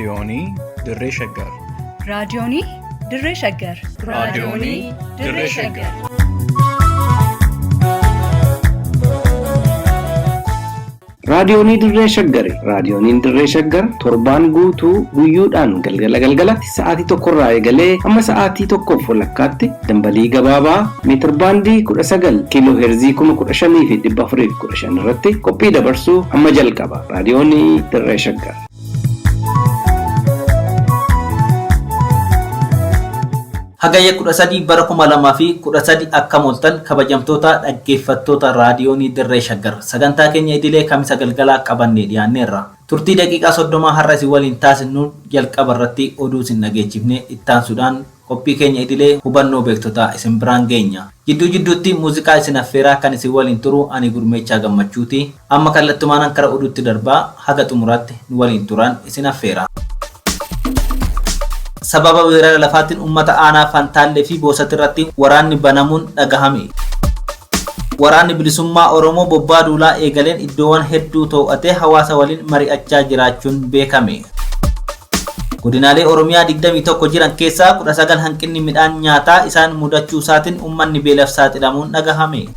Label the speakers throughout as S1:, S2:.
S1: Raadiyoonii Dirree Shaggar.
S2: Raadiyoonii Dirree Shaggar.
S1: Raadiyoonii Dirree Shaggar.
S3: Raadiyoonii Dirree Shaggari. Raadiyooniin Dirree Shaggar torbaan guutuu guyyoodhaan galgala galgalatti sa'aatii tokkorraa eegalee hamma sa'aatii tokkoof walakkaatti dambalii gabaabaa meetirbaandii 19 kiiloo heerzii 15,415 irratti qophii dabarsuu hamma jalqaba. Raadiyoonii Dirree Shaggar.
S4: Hagayya 13 bara 2013 akka mooltan kabajamtoota dhaggeeffattoota raadiyoonii Dirree Shaggar sagantaa keenya idilee kamisa galgalaa qabannee dhiyaanneerra. Turtii daqiiqaa 30 har'a isin waliin taasisnu jalqaba irratti oduu isin dhageechifnee ittaansuudhaan qophii keenya idilee hubannoo beektotaa isin biraan geenya. Jidduu jidduutti muuziqaa isin affeeraa kan isin waliin turu ani Gurmeechaa Gammachuuti. Amma kallattumaanan kara oduutti darbaa haga xumuraatti nu waliin turaan isin affeera. Sababa weerara lafaatiin uummata aanaa Fantaallee fi Boosat irratti waraanni banamuun dhagahame. Waraanni bilisummaa Oromoo bobbaa duulaa eegaleen iddoowwan hedduu too'atee hawaasa waliin mari'achaa jiraachuun beekame. Godinaalee Oromiyaa 21 jiran keessaa 19 hanqinni midhaan nyaataa isaan mudachuu isaatiin uummanni beelaaf saaxilamuun dhagahame.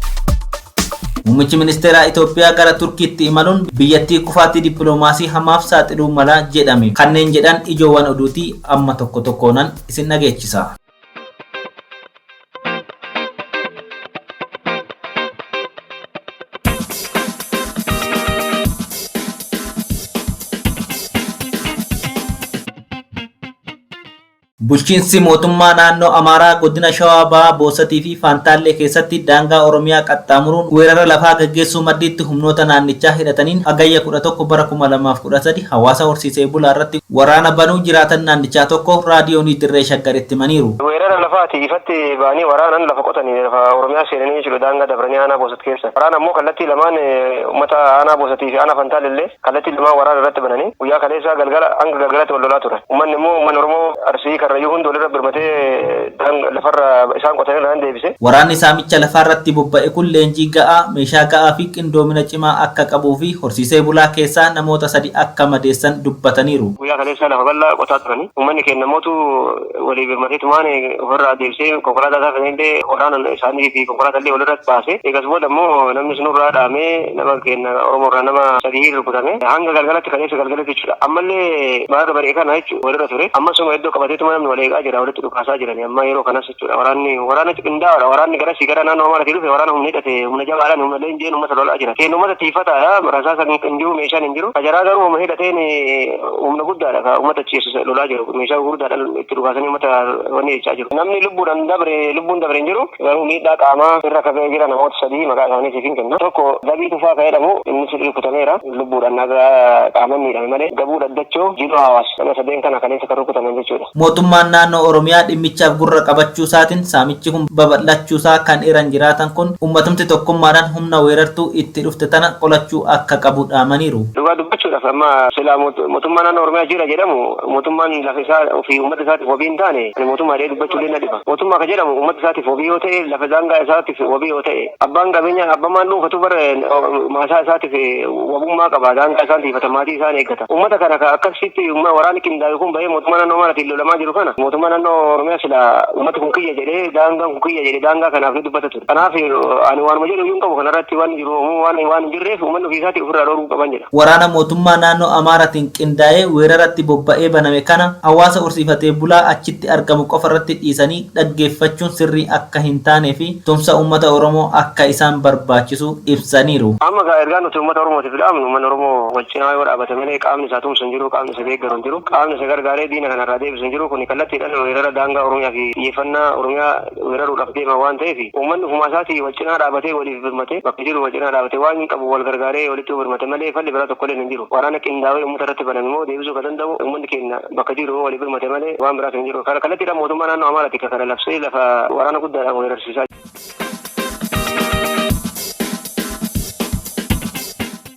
S4: Muummichi ministeeraa Itoophiyaa gara Turkiitti imaluun biyyattii kufaatii dippiloomaasii hamaaf saaxiluu mala jedhame. Kanneen jedhan ijoowwan oduutii amma tokko tokkoonan isin dhageechisa. Bulchiinsi mootummaa naannoo Amaaraa godina Shawaa Bahaa Boosatii fi Faantaallee keessatti daangaa Oromiyaa qaxxaamuruun weerara lafaa gaggeessuu maddiitti humnoota naannichaa hidhataniin Hagayya 11 bara 2013 hawaasa horsiisee bulaa irratti waraana banuu jiraatan naannichaa tokko raadiyoonii Dirree Shaggaritti himaniiru.
S5: Weerara lafaati ifatti ba'anii waraanan lafa qotanii lafa Oromiyaa seenanii jechuudha daangaa dabranii aanaa Boosat keessa. Waraana immoo kallattii lamaan uummata aanaa Boosatii fi aanaa Fantaallee kallattii lamaan waraana irratti bananii guyyaa kaleessaa galgala hanga galgalatti wal lolaa turan. Uummanni immoo uummanni Oromoo Arsii Karrayyuu hundi walirra birmatee lafarra isaan qotan irraa deebise.
S4: Waraanni saamicha lafaarratti bobba'e kun leenjii ga'aa, meeshaa ga'aa fi qindoomina cimaa akka qabuu fi horsiisee bulaa keessaa namoota sadi akka madeessan dubbataniiru.
S5: Guyyaa kaleessaa lafa bal'aa qotaa turani. Uummanni keenya mootu walii birmateetumaan ofirraa deebisee konkolaataa isaa fe'ee waraana isaanii fi konkolaataa illee walirratti baase. Eegas booda immoo namni sunurraa dhaamee nama keenya Oromoo irraa nama sadii rukutame. Hanga galgalatti kaleessa galgalatti jechuudha. Ammallee baga bari'e kana jechuudha walirra ture. Amma suma iddoo qabateetuma namni wal eegaa jira walitti dhukaasaa jirani. Amma yeroo kanas jechuudha waraanni waraana qindaa'aadha. Waraanni garasii gara naannoo Amaaraatii dhufe waraana humna hidhate humna jabaadhaan humna leenji'een uummata lolaa jira. Keenya uummata tiifataadha. Rasaasa hin jiru meeshaan hin jiru. Kajaraa garuu humna hidhateen humna guddaadha ka uummata ciisu lolaa jiru. Meeshaa gurguddaadhaan itti dhukaasanii uummata wanni jechaa jiru. Namni lubbuudhaan dabre lubbuun dabre hin jiru. Garuu miidhaa qaamaa irra ka ga'ee jira namoota sadii maqaa isaanii siif hin kenna. Tokko Dabii Tufaa ka jedhamu innis rukutameera. Lubbuudhaan nagaa qaamaan miidhame malee. Gabuu Dhaddachoo, Jiloo Hawaas nama sadeen kana kaleessa kan rukutaman jechuudha.
S4: Mootummaan naannoo Oromiyaa dhimmichaaf gurra qabachuusaatiin saamichi kun babal'achuusaa kan eeran jiraatan kun uummatumti tokkummaadhaan humna weerartuu itti dhufte tana qolachuu akka qabu dhaamaniiru.
S5: Dhugaa dubbachuudhaaf amma silaa mootummaa naannoo Oromiyaa jira jedhamu mootummaan lafa isaa ofii uummata isaatiif wabii hin taane ani mootummaa jedhee dubbachuu illee na dhiba. Mootummaa ka jedhamu uummata isaatiif wabii yoo ta'e lafa daangaa isaatiif wabii yoo ta'e abbaan qabeenyaa abbammaan dhuunfatu bara maasaa isaatiif wabummaa qaba daangaa isaan tiifata maatii isaan eeggata. Uummata kana ka akkasitti waraanni qindaa'e kun bahee mootummaa naannoo Amaaraatiin lolamaa jiru kana mootummaa naannoo Oromiyaa silaa uummati kun kiyya jedhee daangaan kun kiyya jedhee daangaa kanaaf ni dubbata ture. Kanaaf ani waanuma jedhu iyyuu hin qabu kanarratti waan jiru waan waan hin jirreef uummanni ofii isaatii ofirraa dhoorguu qaban jedha.
S4: Waraana mootummaa naannoo Amaaraatiin qindaa'ee weeraratti bobba'ee baname kana hawaasa horsiifatee bulaa achitti argamu qofarratti dhiisanii dhaggeeffachuun sirrii akka hin taanee fi tumsa uummata Oromoo akka isaan barbaachisu ibsaniiru.
S5: Amma gaa ergaan nuti uummata Oromootiif dhaamnu uummanni Oromoo wal cinaa yoo dhaabate malee qaamni isaa tumsu hin jiru, qaamni isa deeggaru hin jiru, qaamni isa gargaaree diina kana irraa deebisu hin jiru. Kuni kallattiidhaan weerara daangaa Oromiyaa fi xiyyeeffannaa Oromiyaa weeraruudhaaf deema waan ta'eef uummanni ofumaa isaatii wal cinaa dhaabatee waliif birmatee bakka jiru wal cinaa dhaabatee waan qabu wal gargaaree walitti yoo birmate malee falli biraa tokkolleen hin jiru. Waraana qindaawee uummata irratti baname immoo deebisuu kan danda'u uummanni keenya bakka jiru yoo walii birmate malee waan biraas hin jiru. Kana kallattiidhaan mootummaa naannoo Amaaraati kan kana labsee lafa waraana guddaadhaan weerarsiisaa.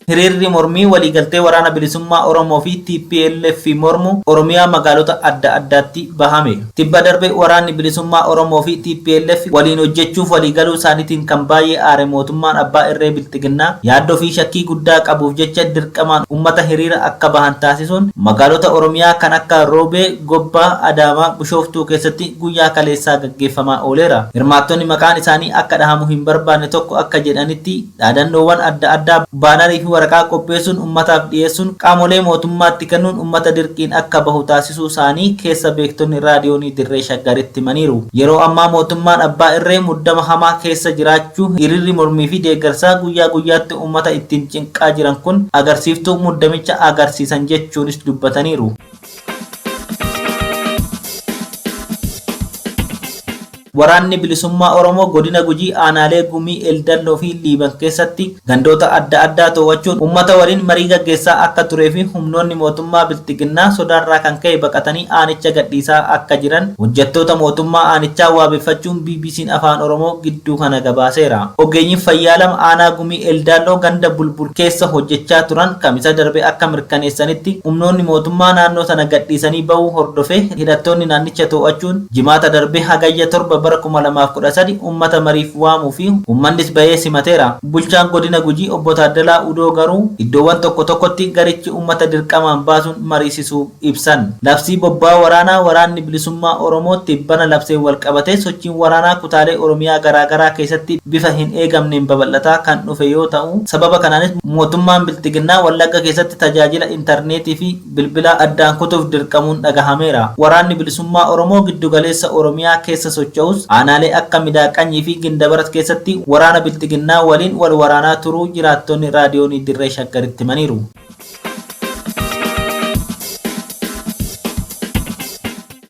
S4: Hiriirri mormii waliigaltee waraana bilisummaa Oromoo fi TPLF mormu Oromiyaa magaalota adda addaatti bahame. Tibba darbe waraanni bilisummaa Oromoo fi TPLF waliin hojjechuuf waliigaluu isaaniitiin kan baay'ee aare mootummaan abbaa irree bilxiginnaa yaaddoo fi shakkii guddaa qabuuf jecha dirqamaan uummata hiriira akka bahan taasisuun magaalota Oromiyaa kan akka Roobee, Gobbaa, Adaamaa, Bishooftuu keessatti guyyaa kaleessaa gaggeeffamaa ooleera. Hirmaattonni maqaan isaanii akka dhahamu hin barbaanne tokko akka jedhanitti dhaadannoowwan adda addaa baanarii fi waraqaa qopheessuun uummataaf dhiyeessuun qaamolee mootummaatti kennuun uummata dirqiin akka bahu taasisuu isaanii keessa beektonni raadiyoonii dirree shaggaritti himaniiru. Yeroo ammaa mootummaan abbaa irree muddama hamaa keessa jiraachuu hiriirri mormii fi deeggarsaa guyyaa guyyaatti uummata ittiin cinqaa jiran kun agarsiiftuu muddamicha agarsiisan jechuunis dubbataniiru. Waraanni bilisummaa Oromoo godina Gujii aanaalee Gumii Eldalloo fi Liiban keessatti gandoota adda addaa to'achuun uummata waliin marii gaggeessaa akka turee fi humnoonni mootummaa bilxiginnaa sodaarraa kan ka'e baqatanii aanicha gadhiisaa akka jiran hojjettoota mootummaa aanichaa waabeffachuun BBC'n Afaan Oromoo gidduu kana gabaaseera. Ogeeyyiin fayyaa lama aanaa Gumii Eldalloo ganda Bulbul keessa hojjechaa turan kamisa darbe akka mirkaneessanitti humnoonni mootummaa naannoo sana gadhiisanii bahuu hordofee hidhattoonni naannicha to'achuun jimaata darbe hagayya 7 bara 2013 uummata mariif waamuu fi uummannis bahee simateera. Bulchaan godina Gujii obbo Taaddalaa Udoo garuu iddoowwan tokko tokkotti garichi uummata dirqamaan baasuun mariisisuu ibsan. Labsii bobbaa waraanaa waraanni bilisummaa Oromoo tibbana labsee wal qabatee sochiin waraanaa kutaalee Oromiyaa garaagaraa keessatti bifa hin eegamneen babal'ataa kan dhufe yoo ta'u sababa kanaanis mootummaan bilxiginnaa Wallagga keessatti tajaajila intarneetii fi bilbila addaan kutuuf dirqamuun dhagahameera. Waraanni bilisummaa Oromoo giddugaleessa Oromiyaa keessa socho'us aanaalee akka Midaaqanyii fi Gindabarat keessatti waraana bilxiginnaa waliin wal waraanaa turuu jiraattonni raadiyoonii dirree shaggaritti himaniiru.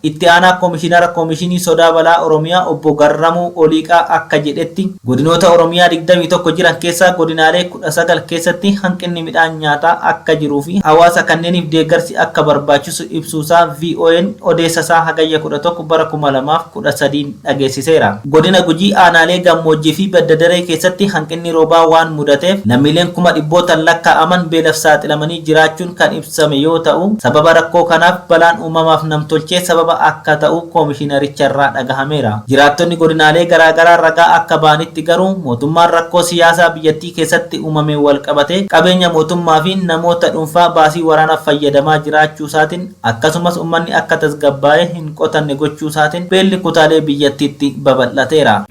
S4: Itti aanaa koomishinara koomishinii sodaa balaa Oromiyaa obbo Garramuu Oliiqaa akka jedhetti godinoota Oromiyaa 21 jiran keessaa godinaalee 19 keessatti hanqinni midhaan nyaataa akka jiruu fi hawaasa kanneeniif deeggarsi akka barbaachisu ibsuusaa VON odeessasaa hagayya 11 bara 2013 dhageessiseera. Godina Gujii aanaalee gammoojjii fi badda-daree keessatti hanqinni roobaa waan mudateef lammiileen kuma dhibbootaan lakkaa'aman beelaaf saaxilamanii jiraachuun kan ibsame yoo ta'u sababa rakkoo kanaaf balaan uumamaaf namtolchee sababa akka ta'u koomishinaricharraa dhagahameera. Jiraattonni godinaalee garaagaraa ragaa akka ba'anitti garuu mootummaan rakkoo siyaasaa biyyattii keessatti uumame wal qabate qabeenya mootummaa fi namoota dhuunfaa baasii waraanaaf fayyadamaa jiraachuu isaatiin akkasumas uummanni akka tasgabbaa'ee hin qotanne gochuu isaatiin beelli kutaalee biyyattiitti babal'ateera.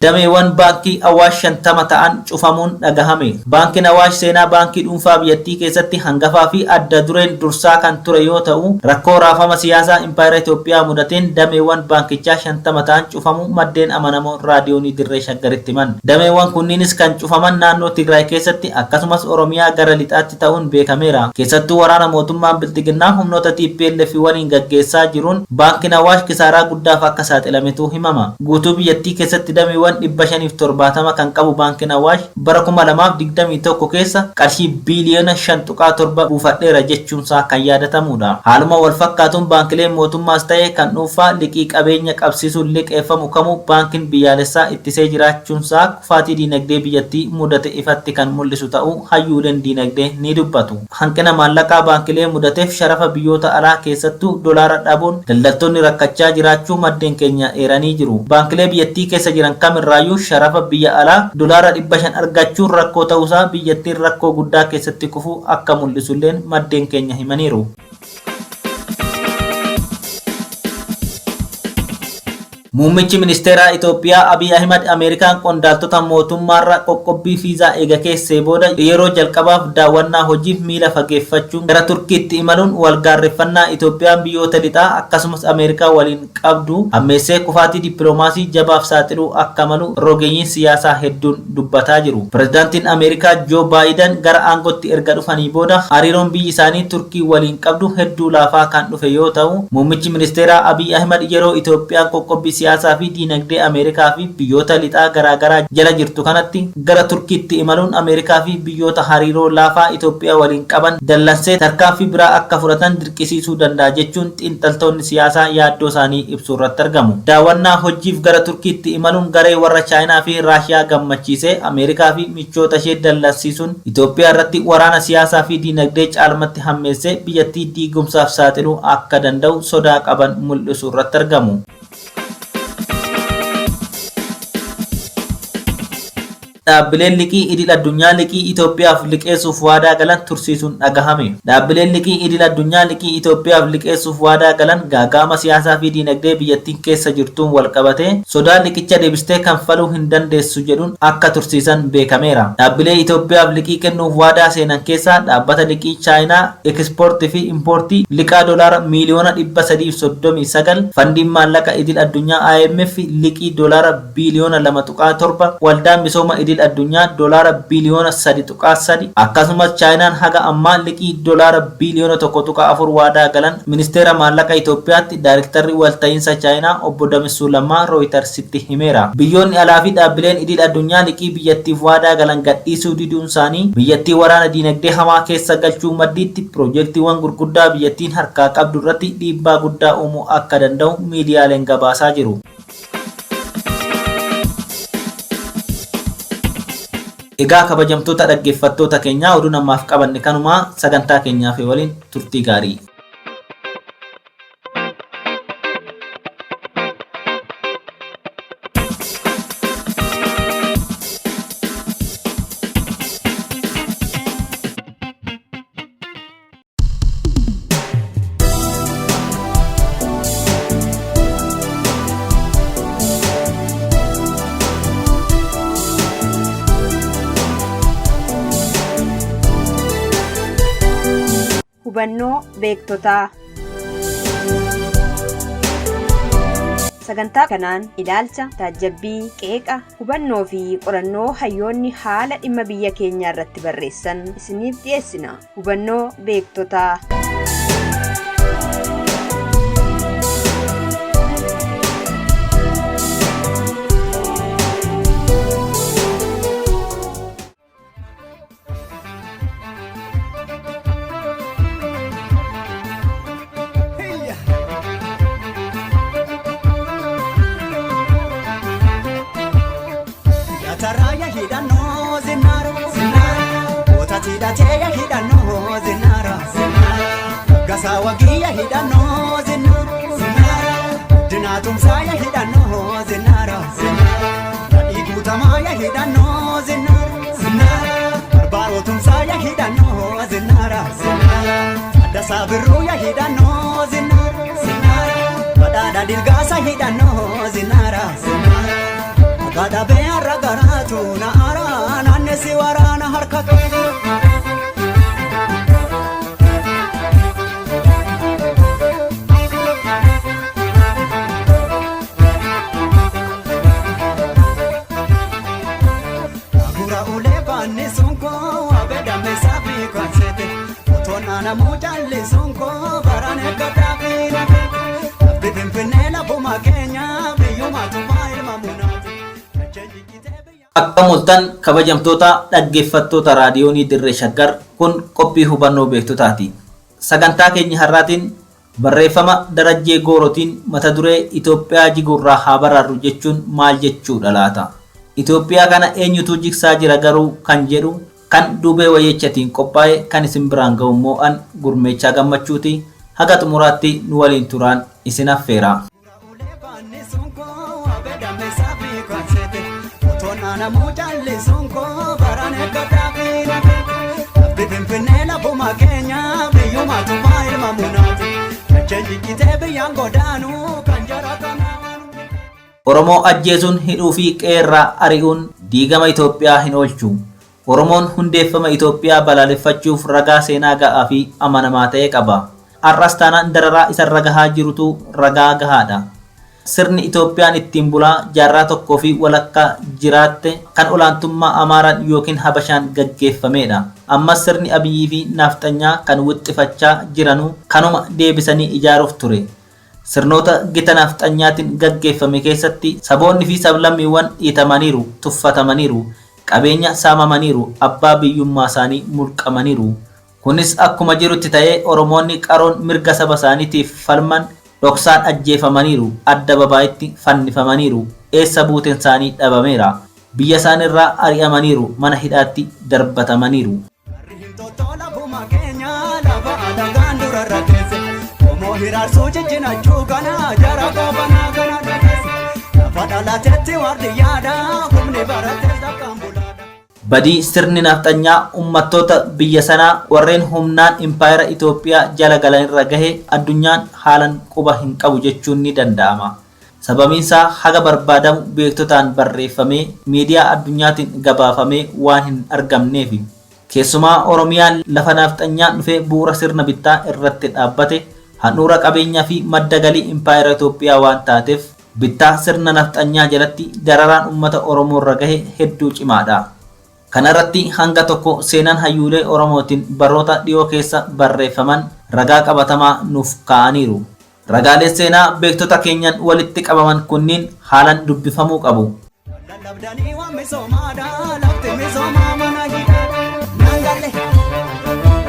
S4: Dameewwan baankii Awaash 50 ta'an cufamuun dhagahame. Baankiin Awaash seenaa baankii dhuunfaa biyyattii keessatti hangafaa fi adda dureen dursaa kan ture yoo ta'u, rakkoo raafama siyaasaa impaayera Itoophiyaa mudateen dameewwan baankichaa 50 ta'an cufamuu maddeen amanamoo raadiyoonii dirree shaggaritti himan. Dameewwan kunniinis kan cufaman naannoo Tigraay keessatti akkasumas Oromiyaa gara lixaatti ta'uun beekameera. Keessattuu waraana mootummaan bilxiginnaa humnoota TPLF waliin gaggeessaa jiruun baankiin Awaash kisaaraa guddaaf akka saaxilametu himama. Guutuu biyyattii keessatti dameewwan 570 kan qabu baankiin Awaash bara 2021 keessa qarshii biiliyoona 5.7 buufadheera jechuunsaa kan yaadatamudha. Haaluma wal fakkaatuun baankileen mootummaas ta'e kan dhuunfaa liqii qabeenya qabsiisuun liqeeffamu kamuu baankiin biyyaalessaa ittisee jiraachuunsaa kufaatii diinagdee biyyattii mudate ifatti kan mul'isu ta'uu hayyuuleen diinagdee ni dubbatu. Hanqina maallaqaa baankilee mudateef sharafa biyyoota alaa keessattuu dolaara dhabuun daldaltoonni rakkachaa jiraachuu maddeen keenya eeranii jiru. Baankilee biyyattii keessa jiran kamirraayyuu sharafa biyya alaa dolaara 500 argachuun rakkoo ta'uusaa biyyattiin rakkoo guddaa keessatti kufuu akka mul'isulleen maddeen keenya himaniiru. Muummichi ministeeraa Itoophiyaa Abiy Ahimad Ameerikaan qondaaltota mootummaarra qoqqobbii fiizaa eega keessee booda yeroo jalqabaaf daawwannaa hojiif miila fageeffachuun gara Turkiitti imaluun walgaarreffannaa Itoophiyaan biyyoota lixaa akkasumas Ameerikaa waliin qabdu ammeessee kufaatii dippiloomaasii jabaaf saaxiluu akka malu rogeeyyiin siyaasaa hedduun dubbataa jiru. Pireezidaantiin Ameerikaa Joo Baayiden gara aangootti erga dhufanii booda hariiroon biyyi isaanii Turkii waliin qabdu hedduu laafaa kan dhufe yoo ta'u muummichi ministeeraa Abiy Ahimad yeroo Itoophiyaan qoqqobbii siyaasaa fi diinagdee Ameerikaa fi biyyoota lixaa garaagaraa jala jirtu kanatti gara Turkiitti imaluun Ameerikaa fi biyyoota hariiroo laafaa Itoophiyaa waliin qaban dallansee tarkaanfii biraa akka fudhatan dirqisiisuu danda'a jechuun xiinxaltoonni siyaasaa yaaddoo isaanii ibsuu irratti argamu. Daawwannaa hojiif gara Turkiitti imaluun garee warra Chaayinaa fi Raashiyaa gammachiisee Ameerikaa fi michoota ishee dallansiisuun Itoophiyaa irratti waraana siyaasaa fi diinagdee caalmatti hammeessee biyyattii diigumsaaf saaxiluu akka danda'u sodaa qaban mul'isuu irratti argamu. Dhaabbileen liqii idil addunyaa liqii Itoophiyaaf liqeessuuf waadaa galan tursiisuun dhagahame. Dhaabbileen liqii idil addunyaa liqii Itoophiyaaf liqeessuuf waadaa galan gaaga'ama siyaasaa fi diinagdee biyyattiin keessa jirtuun wal qabatee sodaa liqicha deebistee kanfaluu hin dandeessu jedhuun akka tursiisan beekameera. Dhaabbilee Itoophiyaaf liqii kennuuf waadaa seenan keessaa dhaabbata liqii Chaayinaa ekspoortii fi impoortii liqaa doolaara miiliyoona 339, fandiin maallaqa idil addunyaa IMF liqii doolaara biiliyoona 2.7, waldaan misooma idil addunyaa doolaara biiliyoona 3.3, akkasumas Chaayinaan haga ammaa liqii doolaara biiliyoona 1.4 waadaa galan ministeera maallaqa Itoophiyaatti daayirektarri walta'iinsa Chaayinaa obbo Damisuu Lammaa Rooyitersitti himeera. Biyyoonni alaa fi dhaabbileen idil addunyaa liqii biyyattiif waadaa galan gadhiisuu diduun isaanii biyyattii waraana diinagdee hamaa keessa galchuu maddiitti piroojeektiiwwan gurguddaa biyyattiin harkaa qabdu irratti dhiibbaa guddaa uumuu akka danda'u miidiyaaleen gabaasaa jiru. Egaa kabajamtoota dhaggeeffattoota keenyaa, oduu namaaf qabanne kanumaa. Sagantaa keenyaaf waliin turtii gaarii.
S6: Hubannoo beektotaa. Sagantaa kanaan ilaalcha, taajjabbii, qeeqa, hubannoo fi qorannoo hayyoonni haala dhimma biyya keenyaa irratti barreessan isiniif dhiyeessina. Hubannoo beektotaa.
S7: Yataraya hidhannoo zinnaara Kootati hidhatee hidhannoo zinnaara Gasaa wagiya hidhannoo zinnaara Dinaatumsaaya hidhannoo zinnaara Nadhii guutamaaya hidhannoo zinnaara Barbaarotumsaaya hidhannoo zinnaara Addasaa birruuya hidhannoo zinnaara Badhaadha dilgaasa hidhannoo zinnaara. Gadhabee har'a garaatu na ara naannessi waraana harka qabu. Agura ulee baanni sunkoo abedame saafi kwansete otoon aanamuu jaalli sunkoo baraan eeggataa fi nafe. Abdi Finfinnee lafuma keenya biyyuma tumaa ilma munaati.
S4: Akka mul'atan kabajamtoota dhaggeeffattoota raadiyoonii Dirree Shaggar, kun qophii hubannoo beektotaati. Sagantaa keenya har'aatiin barreeffama Darajjee Goorotiin mata duree Itoophiyaa jiguurraa haa baraarru jechuun maal jechuudha laata? Itoophiyaa kana eenyutu jigsaa jira garuu kan jedhu kan Duubee Wayyechatiin qophaa'e kan isin biraan ga'u immoo an Gurmeechaa Gammachuuti. Haga xumuraatti nu waliin turaan isin affeera.
S7: Ulee baanni sunkoo abedame saafi kwansete otoon aanamuu jaalli sunkoo baraan eeggataa fi nafe. Abdi Finfinnee lafuma keenya biyyuma tumaa ilma munaati. Dacheen jijjitee biyyaan godaanu kan jara kanaan.
S4: Oromoo ajjeesuun, hidhuu fi qeerraa ari'uun diigama Itoophiyaa hin oolchu. Oromoon hundeeffama Itoophiyaa balaaleffachuuf ragaa seenaa ga'aa fi amanamaa ta'e qaba. Har'as taanaan dararaa isarra gahaa jirutu ragaa gahaadha. Sirni Itoophiyaan ittiin bulaa jaarraa tokkoo fi walakkaa jiraatte kan olaantummaa Amaaraan yookiin Habashaan gaggeeffamedha. Ammas sirni Abiyyii fi Naafxanyaa kan wixxifachaa jiranuu kanuma deebisanii ijaaruuf ture. Sirnoota gita nafxanyaatiin gaggeeffame keessatti saboonni fi sablammiiwwan dhiitamaniiru, tuffatamaniiru, qabeenya saamamaniiru, abbaa biyyummaa isaanii mulqamaniiru. Kunis akkuma jirutti ta'ee Oromoonni qaroon mirga saba isaaniitiif falman dhoksaan ajjeefamaniiru, adda babaayitti fannifamaniiru, eessa buuteen isaanii dhabameera. Biyya isaaniirraa ari'amaniiru, mana hidhaatti darbatamaniiru.
S7: Warri himtoota lafuma keenya lafa alagaan durarra teesse. Qomoo hiraarsuu ciccinachuu kana jara goobanaa kana dhageesse. Lafa dhalateetti warri yaada humni baratees lakkaan bulaadha.
S4: Badii sirni nafxanyaa uummattoota biyya sanaa warreen humnaan impaayera Itoophiyaa jala galanirra gahe addunyaan haalan quba hin qabu jechuun ni danda'ama. Sababiinsaa haga barbaadamu beektotaan barreeffamee miidiyaa addunyaatiin gabaafamee waan hin argamneefi. Keessumaa Oromiyaan lafa nafxanyaan dhufee bu'uura sirna bittaa irratti dhaabbate handhuura qabeenyaa fi madda galii impaayera Itoophiyaa waan taateef bittaa sirna nafxanyaa jalatti dararaan uummata Oromoo irra gahe hedduu cimaadha. Kana irratti hanga tokko seenaan hayyuulee Oromootiin baroota dhiyoo keessa barreeffaman ragaa qabatamaa nuuf kaa'aniiru. Ragaaleen seenaa beektota keenyaan walitti qabaman kunniin haalan dubbifamuu qabu.
S7: Lallabdanii waan misoomaadha lafti misoomaa mana hidhaadha. Nan galle.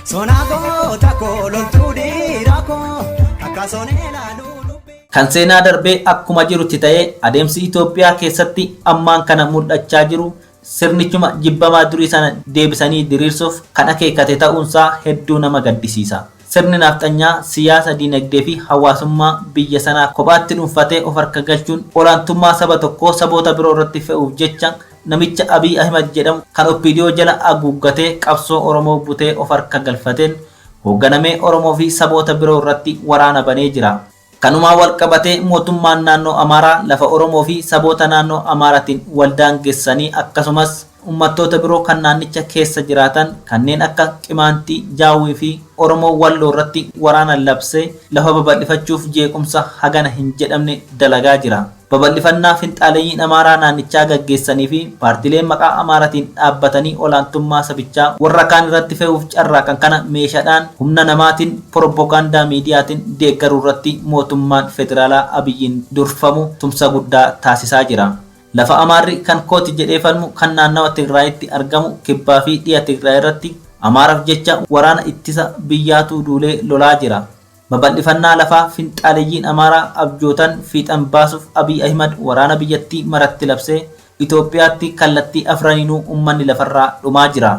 S7: Sonaa goota koo loltuu dhiiraa koo akka sonee laaluu lubbi.
S4: Kan seenaa darbee akkuma jirutti ta'ee adeemsi Itoophiyaa keessatti ammaan kana mul'achaa jiru sirnichuma jibbamaa durii sana deebisanii diriirsuuf kan akeekkate ta'uunsaa hedduu nama gaddisiisa. Sirni nafxanyaa siyaasa diinagdee fi hawaasummaa biyya sanaa kophaatti dhuunfatee of harka galchuun olaantummaa saba tokkoo saboota biroo irratti fe'uuf jecha namicha Abiy Ahimad jedhamu kan OPDO jala haguuggatee qabsoo Oromoo butee of harka galfateen hoogganamee Oromoo fi saboota biroo irratti waraana banee jira. Kanumaan wal qabatee mootummaan naannoo Amaaraa lafa Oromoo fi saboota naannoo Amaaraatiin waldaan geessanii akkasumas uummattoota biroo kan naannicha keessa jiraatan kanneen akka Qimaantii, Jaawwii fi Oromoo Walloo irratti waraana labsee lafa babal'ifachuuf jeequmsa hagana hin jedhamne dalagaa jira. Babal'ifannaa finxaaleyyiin Amaaraa naannichaa gaggeessanii fi paartileen maqaa Amaaraatiin dhaabbatanii olaantummaa sabichaa warra kaan irratti fe'uuf carraaqan kana meeshaadhaan humna namaatiin pirooppogaandaa miidiyaatiin deeggaruu irratti mootummaan federaalaa Abiyyiin durfamu tumsa guddaa taasisaa jira. Lafa Amaarri kan kooti jedhee falmu kan naannawa Tigraayitti argamu kibbaa fi dhiya Tigraay irratti Amaaraaf jecha waraana ittisa biyyaatu duulee lolaa jira. Babal'ifannaa lafaa finxaaleyyiin Amaaraa abjootan fiixan baasuuf Abiy Ahimad waraana biyyattii maratti labsee Itoophiyaatti kallattii afraniinuu uummanni lafarraa dhumaa jira.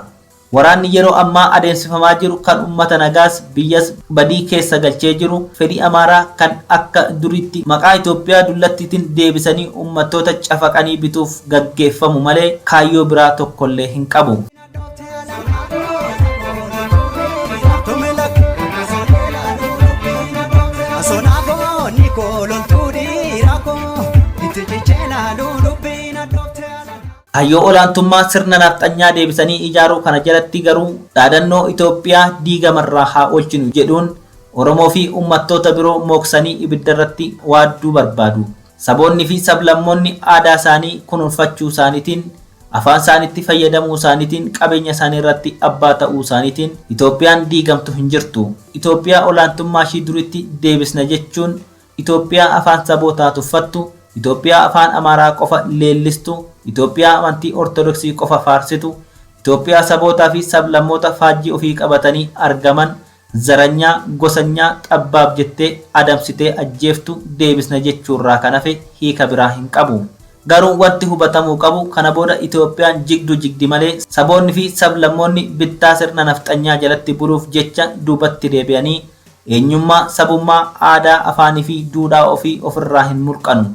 S4: Waraanni yeroo ammaa adeemsifamaa jiru kan uummata nagaas biyyas badii keessa galchee jiru fedhii Amaaraa kan akka duriitti maqaa Itoophiyaa dullattiitiin deebisanii uummattoota cafaqanii bituuf gaggeeffamu malee kaayyoo biraa tokkollee hin qabu. Kaayyoo olaantummaa sirna nafxanyaa deebisanii ijaaruu kana jalatti garuu dhaadannoo Itoophiyaa diigamarraa haa oolchinu jedhuun Oromoo fi uummattoota biroo mooksanii ibiddarratti waadduu barbaadu. Saboonni fi sablammoonni aadaa isaanii kunuunfachuu isaaniitiin afaan isaaniitti fayyadamuu isaaniitiin qabeenya isaanii irratti abbaa ta'uu isaaniitiin Itoophiyaan diigamtu hin jirtu. Itoophiyaa olaantummaa ishii duritti deebisna jechuun Itoophiyaa afaan sabootaa tuffattu, Itoophiyaa afaan Amaaraa qofa leellistu, Itoophiyaa amantii Ortodoksii qofa faarsitu, Itoophiyaa sabootaa fi sablammoota faajjii ofii qabatanii argaman zaranyaa, gosanyaa, xabbaab jettee adamsitee ajjeeftu deebisna jechuurraa kan hafe hiika biraa hin qabu. Garuu wanti hubatamuu qabu kana booda Itoophiyaan jigdu jigdi malee saboonni fi sablammoonni bittaa sirna nafxanyaa jalatti buluuf jecha duubatti deebi'anii eenyummaa, sabummaa, aadaa, afaanii fi duudhaa ofii ofirraa hin mulqanu.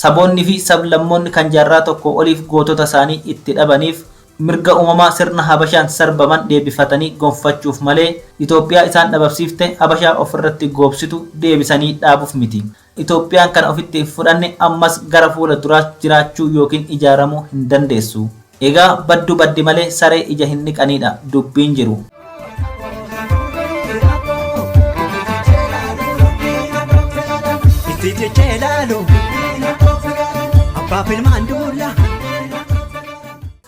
S4: Saboonni fi sablammoonni kan jaarraa tokko oliif gootota isaanii itti dhabaniif mirga uumamaa sirna Habashaan sarbaman deebifatanii gonfachuuf malee Itoophiyaa isaan dhabamsiifte Habashaa ofirratti goobsitu deebisanii dhaabuuf miti. Itoophiyaan kana ofitti hin fudhanne ammas gara fuula duraa jiraachuu yookiin ijaaramuu hin dandeessu. Egaa baddu baddi malee saree ija hin dhiqanidha dubbiin jiru.
S7: Itti cichee laalu abbaaf ilmaan duula.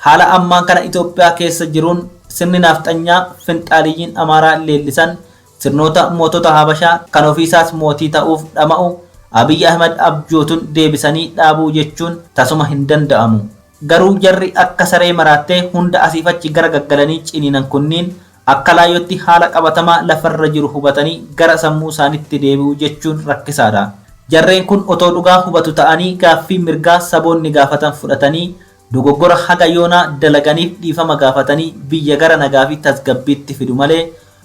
S4: Haala ammaan kana Itoophiyaa keessa jiruun sirni nafxanyaa finxaaliyyiin Amaaraa leellisan Sirnoota mootota Habashaa kan ofiisaas mootii ta'uuf dhama'u Abiy Ahmed abjootuun deebisanii dhaabuu jechuun tasuma hin danda'amu. Garuu jarri akka saree maraattee hunda asiif achi gara gaggalanii ciniinan kunniin akka laayyootti haala qabatamaa lafarra jiru hubatanii gara sammuu isaanitti deebi'uu jechuun rakkisaadha. Jarreen kun otoo dhugaa hubatu ta'anii gaaffii mirgaa saboonni gaafatan fudhatanii dogoggora haga yoonaa dalaganiif dhiifama gaafatanii biyya gara nagaa fi tasgabbiitti fidu malee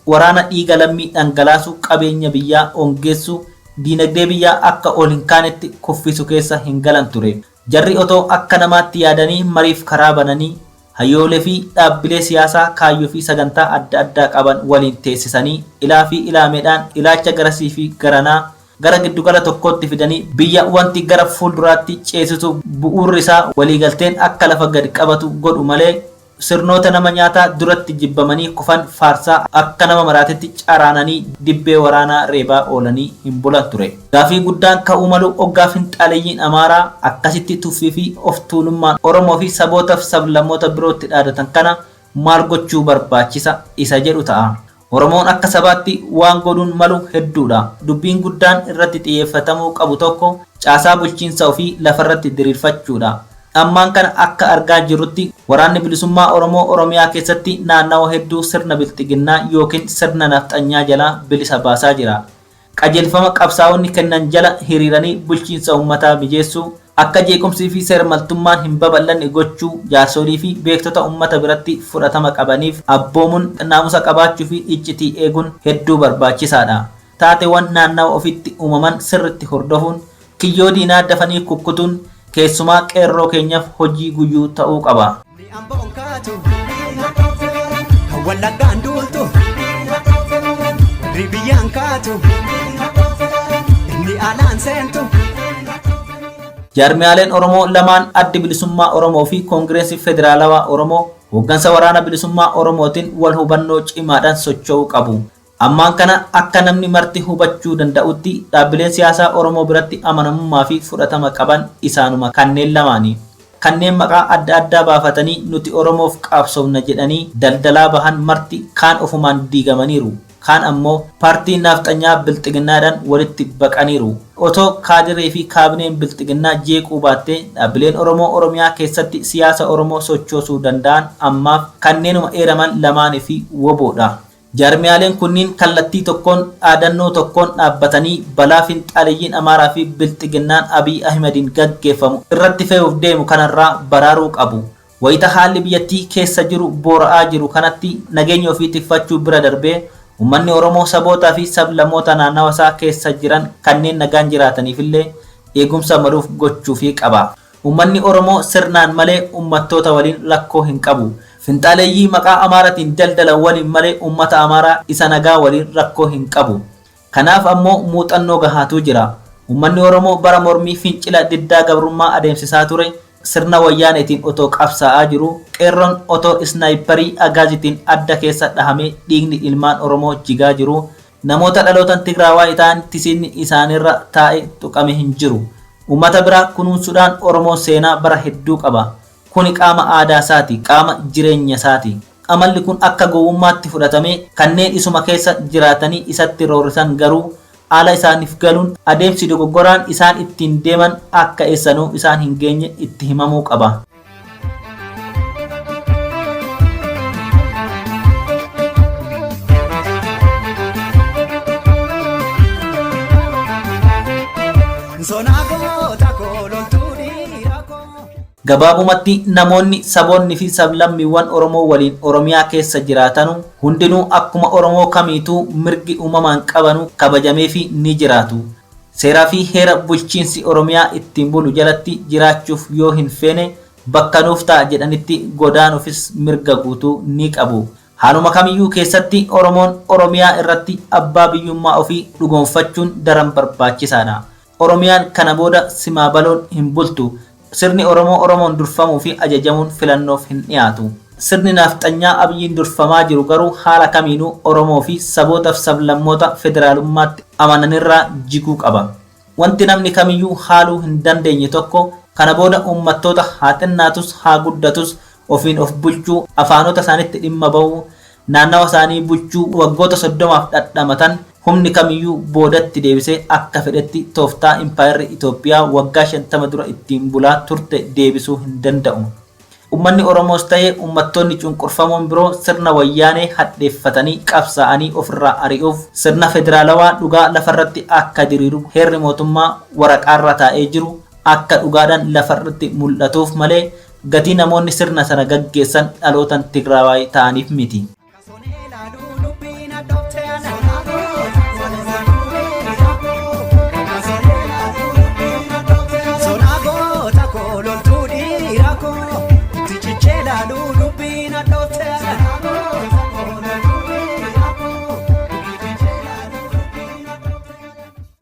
S4: waraana dhiiga lammii dhangalaasu, qabeenya biyyaa ongeessu, diinagdee biyyaa akka ol hin kaanetti kuffisu keessa hin galan ture. Jarri otoo akka namaatti yaadanii mariif karaa bananii hayyoolee fi dhaabbilee siyaasaa kaayyoo fi sagantaa adda addaa qaban waliin teessisanii ilaa fi ilaameedhaan ilaacha garasii fi garanaa gara giddugala tokkootti fidanii biyya wanti gara fuulduraatti ceesisu bu'uurri isaa waliigalteen akka lafa gad qabatu godhu malee sirnoota nama nyaataa duratti jibbamanii kufan faarsaa akka nama maraatetti caraananii dibbee waraanaa reebaa oolanii hin bulan ture. Gaafii guddaan ka'uu malu oggaa finxaaleyyiin Amaaraa akkasitti tuffii fi of tuulummaan Oromoo fi sabootaaf sablammoota birootti dhaadatan kana maal gochuu barbaachisa isa jedhu ta'a. Oromoon akka sabaatti waan godhuun malu hedduudha. Dubbiin guddaan irratti xiyyeeffatamuu qabu tokko caasaa bulchiinsa ofii lafarratti diriirfachuudha. Ammaan kana akka argaa jirrutti waraanni bilisummaa Oromoo Oromiyaa keessatti naannawa hedduu sirna bilxiginnaa yookiin sirna nafxanyaa jalaa bilisa baasaa jira. Qajeelfama qabsaa'onni kennan jala hiriiranii bulchiinsa uummataa mijeessuu, akka jeequmsii fi seermaltummaan hin babal'anne gochuu, jaarsolii fi beektota uummata biratti fudhatama qabaniif abboomuun naamusa qabaachuu fi iccitii eeguun hedduu barbaachisaadha. Taateewwan naannawa ofitti uumaman sirritti hordofuun kiyyoo diinaa dafanii kukkutuun keessumaa qeerroo keenyaaf hojii guyyuu ta'uu qaba.
S7: Ni amboon kaatu, kan wallaggaan duultu, warri biyyaan kaatu, inni alaan seentu.
S4: Jaarmiyaaleen Oromoo lamaan Addi Bilisummaa Oromoo fi Koongireesii Federaalawaa Oromoo hooggansa waraana bilisummaa Oromootiin wal hubannoo cimaadhaan socho'uu qabu. Ammaan kana akka namni marti hubachuu danda'utti dhaabbileen siyaasaa Oromoo biratti amanamummaa fi fudhatama qaban isaanuma kanneen lamaani. Kanneen maqaa adda addaa baafatanii nuti Oromoof qabsoofna jedhanii daldalaa bahan marti kaan ofumaan diigamaniiru. Kaan ammoo paartii naafxanyaa bilxiginnaadhaan walitti baqaniiru. Otoo kaadiree fi kaabineen bilxiginnaa jeequu baattee dhaabbileen Oromoo Oromiyaa keessatti siyaasa Oromoo sochoosuu danda'an ammaaf kanneenuma eeraman lamaanii fi woboodha. Jaarmiyaaleen kunniin kallattii tokkoon dhaadannoo tokkoon dhaabbatanii balaa finxaaleyyiin Amaaraa fi bilxiginnaan Abiy Ahimadiin gaggeeffamu irratti fe'uuf deemu kanarraa baraaruu qabu. Wayita haalli biyyattii keessa jiru boora'aa jiru kanatti nageenya ofii tikfachuu bira darbee uummanni Oromoo sabootaa fi sablammoota naannawa isaa keessa jiran kanneen nagaan jiraataniifillee eegumsa maluuf gochuufii qaba. Uummanni Oromoo sirnaan malee uummattoota waliin rakkoo hin qabu. Finxaaleeyyii maqaa Amaaraatiin daldalan waliin malee uummata Amaaraa isa nagaa waliin rakkoo hin qabu. Kanaaf ammoo muuxannoo gahaatu jira. Uummanni Oromoo bara mormii fincila diddaa gabrummaa adeemsisaa ture sirna wayyaaneetiin otoo qabsaa'aa jiru qeerroon otoo isnaayiparii agaazitiin adda keessa dhahamee dhiigni ilmaan Oromoo jigaa jiru namoota dhalootan Tigraawaa ta'an tisiinni isaanirra taa'e tuqame hin jiru. Uummata biraa kunuunsuudhaan Oromoon seenaa bara hedduu qaba. Kuni qaama aadaa isaati, qaama jireenya isaati. Amalli kun akka gowwummaatti fudhatamee kanneen isuma keessa jiraatanii isatti roorrisan garuu haala isaaniif galuun adeemsi dogoggoraan isaan ittiin deeman akka eessanuu isaan hin geenye itti himamuu qaba.
S7: Sonaa goota koo loltuu dhiira koo.
S4: Gabaabumatti namoonni saboonni fi sablammiiwwan Oromoo waliin Oromiyaa keessa jiraatanu hundinuu akkuma Oromoo kamiituu mirgi uumamaan qabanu kabajameefi ni jiraatu. Seeraa fi heera bulchiinsi Oromiyaa ittiin bulu jalatti jiraachuuf yoo hin feene bakka nuuf ta'a jedhanitti godaanuufis mirga guutuu ni qabu. Haaluma kamiyyuu keessatti Oromoon Oromiyaa irratti abbaa biyyummaa ofii dhugoonfachuun daran barbaachisaadha. Oromiyaan kana booda simaa baloon hin bultu. Sirni Oromoo Oromoon durfamuu fi ajajamuun filannoof hin dhiyaatu. Sirni naafxanyaa Abiyyiin durfamaa jiru garuu haala kamiinuu Oromoo fi sabootaaf sablammoota federaalummaatti amananirraa jiguu qaba. Wanti namni kamiyyuu haaluu hin dandeenye tokko kana booda uummattoota haa xinnaatus haa guddatus ofiin of bulchuu, afaanota isaanitti dhimma bahuu, naannawa isaanii bulchuu waggoota 30f dhadhamatan humni kamiyyuu boodatti deebisee akka fedhetti tooftaa impaayerri Itoophiyaa waggaa 50 dura ittiin bulaa turte deebisuu hin danda'u. Uummanni Oromoos ta'ee uummattoonni cunqurfamoon biroo sirna wayyaanee hadheeffatanii qabsaa'anii ofirraa ari'uuf sirna federaalawaa dhugaa lafarratti akka diriiru heerri mootummaa waraqaarra taa'ee jiru akka dhugaadhaan lafarratti mul'atuuf malee gatii namoonni sirna sana gaggeessan dhalootan Tigraawaayi ta'aniif miti.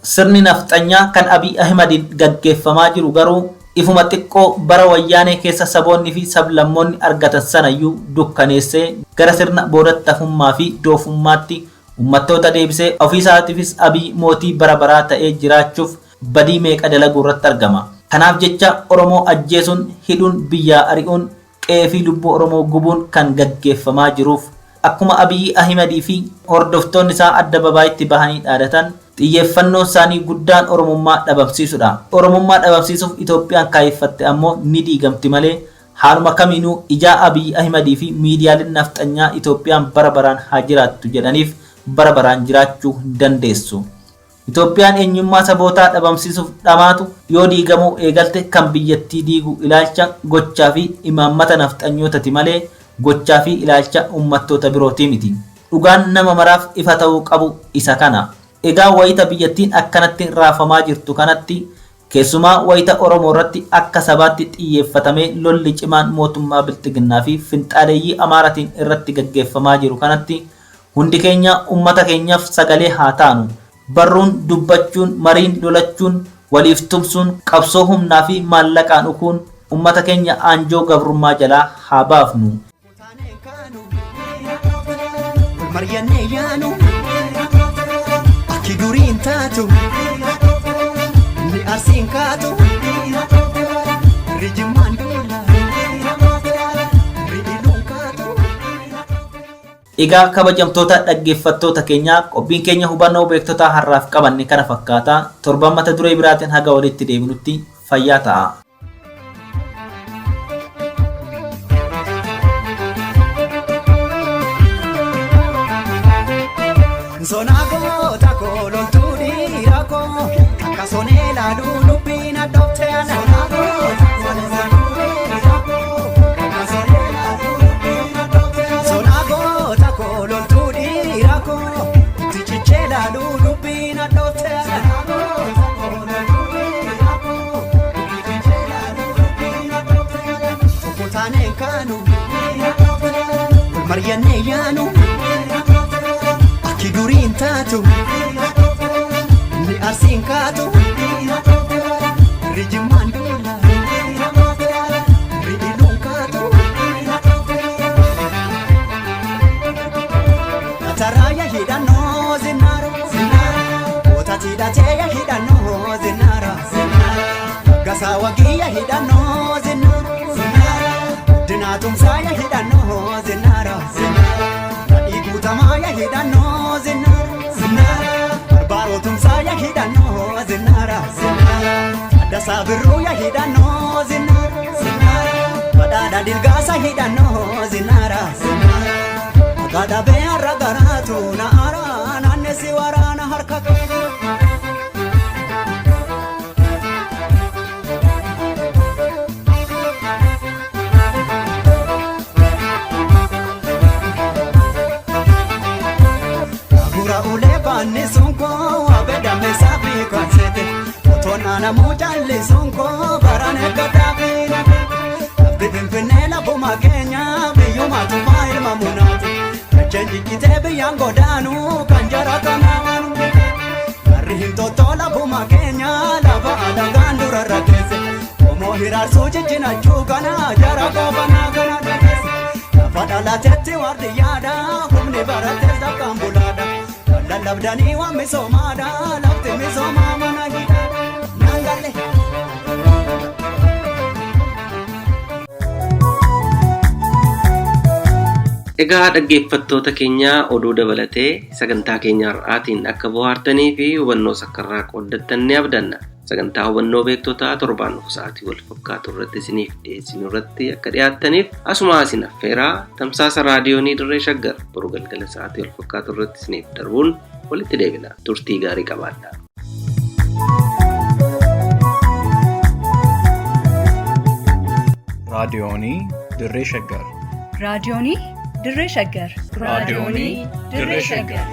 S4: Sirni nafxanyaa kan Abiy Ahimadiin gaggeeffamaa jiru garuu ifuma xiqqoo bara wayyaanee keessa saboonni fi sablammoonni argatan sanayyuu dukkaneessee gara sirna boodatti hafummaa fi doofummaatti uummattoota deebisee ofiisaatiifis Abiy mootii bara baraa ta'ee jiraachuuf badii meeqa dalaguu irratti argama. Kanaaf jecha Oromoo ajjeesuun, hidhuun, biyyaa ari'uun, qe'ee fi lubbuu Oromoo gubuun kan gaggeeffamaa jiruuf akkuma Abiy Ahimadii fi hordoftoonni isaa adda babaayitti bahanii dhaadatan xiyyeeffannoon isaanii guddaan Oromummaa dhabamsiisuudha. Oromummaa dhabamsiisuuf Itoophiyaan kaayyeffatte ammoo ni diigamti malee haaluma kamiinuu ijaa Abiy Ahimadii fi miidiyaaleen nafxanyaa Itoophiyaan bara baraan haa jiraattu jedhaniif bara baraan jiraachuu hin dandeessu. Itoophiyaan eenyummaa sabootaa dhabamsiisuuf dhamaatu yoo diigamuu eegalte kan biyyattii diigu ilaalcha gochaa fi imaammata nafxanyootati malee gochaa fi ilaalcha uummattoota birootii miti. Dhugaan nama maraaf ifa ta'uu qabu isa kana. Egaa wayita biyyattiin akkanatti raafamaa jirtu kanatti keessumaa wayita Oromoo irratti akka sabaatti xiyyeeffatamee lolli cimaan mootummaa Bilxiginnaa fi finxaaleeyyii Amaaratiin irratti gaggeeffamaa jiru kanatti hundi keenya uummata keenyaaf sagalee haa taanu. Barruun dubbachuun, mariin lolachuun, waliif tumsuun, qabsoo humnaa fi maallaqaan ukuun uummata keenya aanjoo gabrummaa jalaa haa baafnu.
S7: Mari'annee yaanu akki duriin taatu ni arsiin kaatu rijimmaan duula ri'iluun kaatu.
S4: Egaa kabajamtoota dhaggeeffattoota keenyaa qophiin keenya hubannoo beektotaa har'aaf qabanne kana fakkaata. Torban mata duree biraatiin haga walitti deebinutti fayyaa ta'a.
S7: Sonaa goota koo loltuu dhiira koo akka sonee laaluu lubbiin addoofte ana. Sonaa goota koo loltuu dhiira koo akka sonee laaluu lubbiin addoofte ana. Sonaa goota koo loltuu dhiira koo itti cichee laaluu lubbiin addoofte ana. Sonaa goota koo loltuu dhiira koo itti cichee laaluu lubbiin addoofte ana. Tokko taaneen kaanu wal mari'annee yaanu. Akki duriin taatu ni arsiin kaatu rijimmaan duula ri'iluun kaatu. Ataraaya hidhannoo zinnaara kootati hidhateeya hidhannoo zinnaara gasaa wagiyya hidhannoo zinnaara dinaatumsaaya hidhannoo zinnaara. Nadhii guutamaaya hidhannoo zinnaara barbaarotumsaaya hidhannoo zinnaara addasaa birruuya hidhannoo zinnaara badhaadha dilgaasa hidhannoo zinnaara akka dhabee har'a garaatu na ara naannessi waraana harka qabu. Gura ulee baanni sun koo abedame saafi konsete otoon naannoo caalli sun koo baraan eeggataa fi lafti finfinnee lafuma keenya biyyuma tufaa ilma munaati dacheen jijjitee biyyaan godaanu kan jara kanaa waan garri hin tottoo lafuma keenya lafa alagaan dura rakkeesse qomoo hiraarsuu jijjinachuu kana jara goobanaa kana dhageesse lafa dhalatetti waardiyyaadha humni baratees dafqaan bulaadha. Lallabdanii waan misoomaadha lafti misoomaa mana hidhaadha naangalle.
S3: Egaa dhaggeeffattoota keenyaa oduu dabalatee sagantaa keenya har'aatiin akka bohaartanii fi hubannoo sakkarraa qooddattan ni abdanna. Sagantaa hubannoo beektotaa torbaan dhufu sa'aatii wal fakkaatu irratti isiniif dhiyeessinu irratti akka dhiyaattaniif asuma isin affeeraa tamsaasa raadiyoonii Dirree Shaggar boru galgala sa'aatii wal fakkaatu irratti isiniif darbuun walitti deebina. Turtii gaarii qabaadhaa.
S1: Raadiyoonii Dirree Shaggar.
S2: Raadiyoonii Dirree Shaggar.
S1: Raadiyoonii Dirree Shaggar.